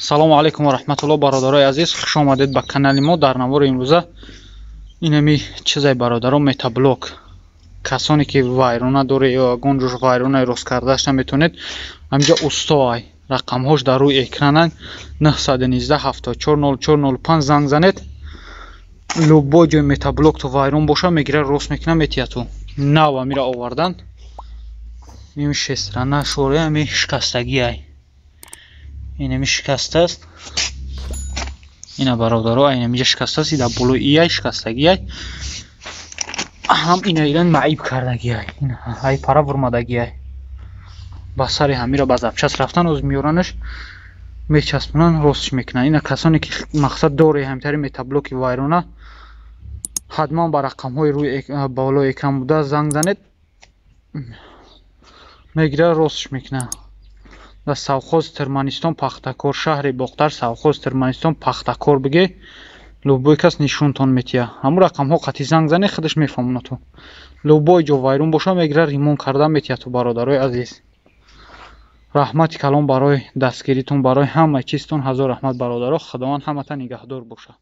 Салому алайкум ва раҳматулло, бародарои азиз, хуш омадед ба канали мо. Дар навори имрӯза инами чизай, бародаро, метаблок. Касоне ки вайрона доре ё ягон ҷош вайронаи рост кардааш наметавонед, ҳаминҷа усто ай, рақамҳош дар рӯи экрананд: 919 74 04 05. Занг занед, любой ҷои метаблокту вайрон боша, мегира, рост мекуна, метия. Ту нав амира овардан. Ин шестрана шоре ами шикастагиай, инами шикастааст. Ина, бародаро, инамиҷа шикастааст, дар болои ияй шикастагиай, ҳам ина иран маиб кардагиай, ай пара вурмадагиай. Ба сари ҳамира ба запчас рафтан, оз меёранаш, мечаспонанд, ростш мекунанд. Ина, касоне ки мақсад доре ҳамтари метаблоки вайрона, ҳатман ба рақамҳои рӯи болои экран буда занг занед, мегира, ростш мекунад. Дар совхоз Туркманистон, Пахтакор, шаҳри Бохтар, совхоз Туркманистон, Пахтакор биге, любой кас нишонтон метиҳад. Ҳамун рақамҳо қатъи занг занед, худаш мефаҳмонад. Ту любой ҷо вайрон боша, мегира, ремонт карда метиҳад. Ту, бародарои азиз, раҳмати калон барои дастгиритон, барои ҳамаи чизтон. Ҳазор раҳмат, бародаро, Худованд ҳамата нигаҳдор бошад.